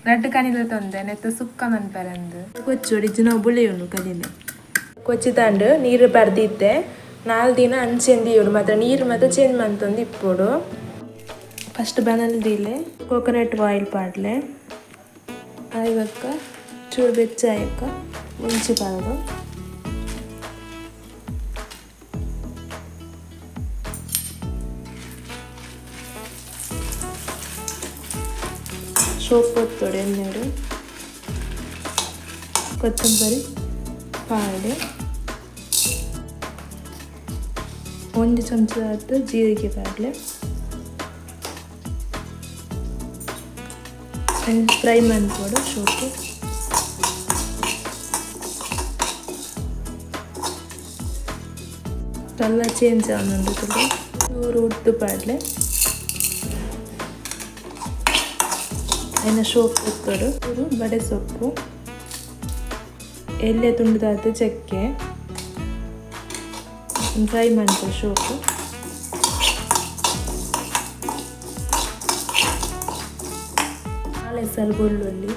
ರಡ್ಡ್ ಕನಿಲೆ ತೊಂದೆ ನೆತ್ತ ಸುಕ್ಕ ಮನ್ಪರಂದು ಕೊಚ್ಚೊಡು ಇಜ್ಜಿನ ಬುಳಿಯುಂಡು ಕನಿಲೆ ಕೊಚ್ಚಿದಾಂಡ್ ನೀರು ಪರ್ದಿತ್ತೆ ನಾಲ್ ದಿನ ಅಂಚೆನ್ ದೀವೊಡು ಮಾತ್ರ ನೀರು ಮಾತ್ರ ಚೇಂಜ್ ಮಂತೊಂದು ಇಪ್ಪೊಡು. ಫಸ್ಟ್ ಬನಲ್ ದೀಲೆ ಕೋಕೋನಟ್ ಆಯಿಲ್ ಪಾಡ್ಲೆ ಆಯಿಬೊಕ್ಕ ಚೂರು ಬೆಚ್ಚ ಆಯಿಕ ಮುಂಚಿ ಪಾಡೊಡು. ಸೋಪ್ ಪೊತ್ತೊಡು ಎಣ್ಣೆಡ್ ಕೊತ್ತಂಬರಿ ಪಾಡ್ ಒಂಜಿ ಚಮಚದಾತ್ ಜೀರಿಗೆ ಪಾಡ್ಲೆ ಫ್ರೈ ಮನ್ಪೊಡು ಸೋಕು. ಕಲರ್ ಚೇಂಜ್ ಆವೊಂದುಂಡು ತೂಲೆ ಚೂರು ಉರ್ದು ಪಾಡ್ಲೆ. ಐನ ಸೋಪ್ ಪೊತ್ತೊಡು ಚೂರು ಬಡೆ ಸೊಪ್ಪು ಎಲ್ಯ ತುಂಡುದಾತ್ ಚಕ್ಕೆ ಫ್ರೈ ಮನ್ಪೊಡು ಸೋಕು. ನಾಲ್ ಬೊಳ್ಳುಳ್ಳಿ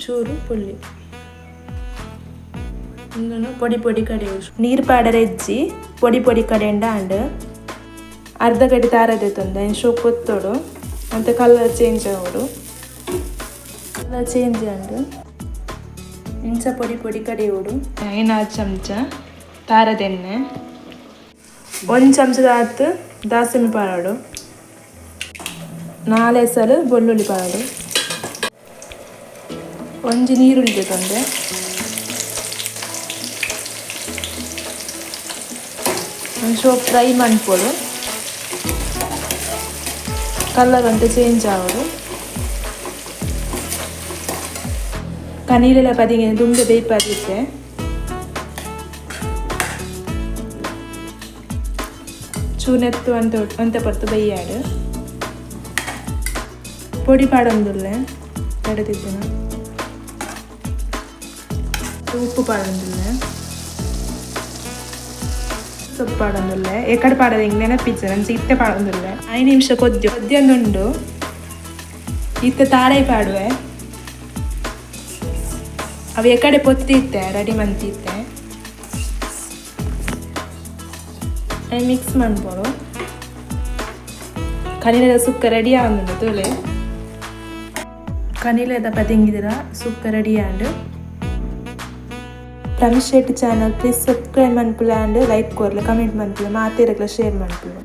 ಚೂರು ಪುಳ್ಳಿ ಉಂದೆನ್ ಪೊಡಿ ಪೊಡಿ ಕಡೆಯೊಡು ನೀರ್ ಪಾಡರೆ ಇಜ್ಜಿ ಪೊಡಿ ಪೊಡಿ ಕಡೆಂಡ ಆಂಡ್. ಅರ್ಧ ಗಡಿ ತಾರ ದೆತೊಂದು ಐನ್ ಶೋಕ್ ಪೊತ್ತೊಡು ಒಂತೆ ಕಲರ್ ಚೇಂಜ್ ಆವೊಡು. ಕಲರ್ ಚೇಂಜ್ ಆಂಡ್ ಇಂಚ ಪೊಡಿ ಪೊಡಿ ಕಡೆಯೊಡು. ಐನಾತ್ ಚಮಚ ತಾರದೆಣ್ಣೆ ಒಂಜಿ ಚಮಚದಾತ್ ದಾಸೆಮಿ ಪಾಡೊಡು ನಾಲ್ ಎಸಲ್ ಬೊಳ್ಳುಳ್ಳಿ ಪಾಡೊಡು ಒಂಜಿ ನೀರುಳ್ಳಿ ದೆತೊಂಡೆ ಒಂಚೂರು ಫ್ರೈ ಮನ್ಪೊಡು ಕಲರ್ ಒಂತೆ ಚೇಂಜ್ ಆವೊಡು. ಕನೀಲೆದ ಪದಿಗೆನ್ ದುಂಬೆ ಬೇಯ್ಪಾದಿತ್ತೆ. ಚೂರು ನೆತ್ತು ಒಂತೆ ಒಂತೆ ಪೊರ್ತು ಬೈಯಾಡ್ ಪೊಡಿ ಪಾಡೊಂದುಲ್ಲೆ ಕಡೆದಿತ್ತಿನ ಉಪ್ಪು ಪಾಡೊಂದುಲ್ಲೆ ಸೊಪ್ಪು ಪಾಡೊಂದುಲ್ಲೆ ಎಕಡೆ ಪಾಡೋದು ಎಂಕ್ ನೆನಪಿಜ್ಜಿ ಅಂಚ ಇತ್ತೆ ಪಾಡೊಂದುಲ್ಲೆ 5 ನಿಮಿಷ ಕೊದ್ಯ ಕೊದ್ಯೊಂದುಂಡು ಇತ್ತೆ ತಾರಾಯಿ ಪಾಡುವೆ ಅವು ಎಕಡೆ ಪೊತ್ತಿತ್ತೆ ರೆಡಿ ಮಂತಿತ್ತೆ ಐನ್ ಮಿಕ್ಸ್ ಮನ್ಪೊಡು ಕನಿಲೆದ ಸುಕ್ಕ ರೆಡಿ ಆವೊಂದುಂಡು ತೂಲೆ ಕನಿಲೆದ ಪದಿಂಗಿದ ಸುಕ್ಕ ರೆಡಿ ಆಂಡ್. Pramish Shetty channel please subscribe ಮನ್ಪುಲೆ and like ಕೊರ್ಲೆ ಕಮೆಂಟ್ ಮನ್ಪುಲೆ ಮಾತೆರೆಗ್ಲ ಶೇರ್ ಮನ್ಪುಲೆ.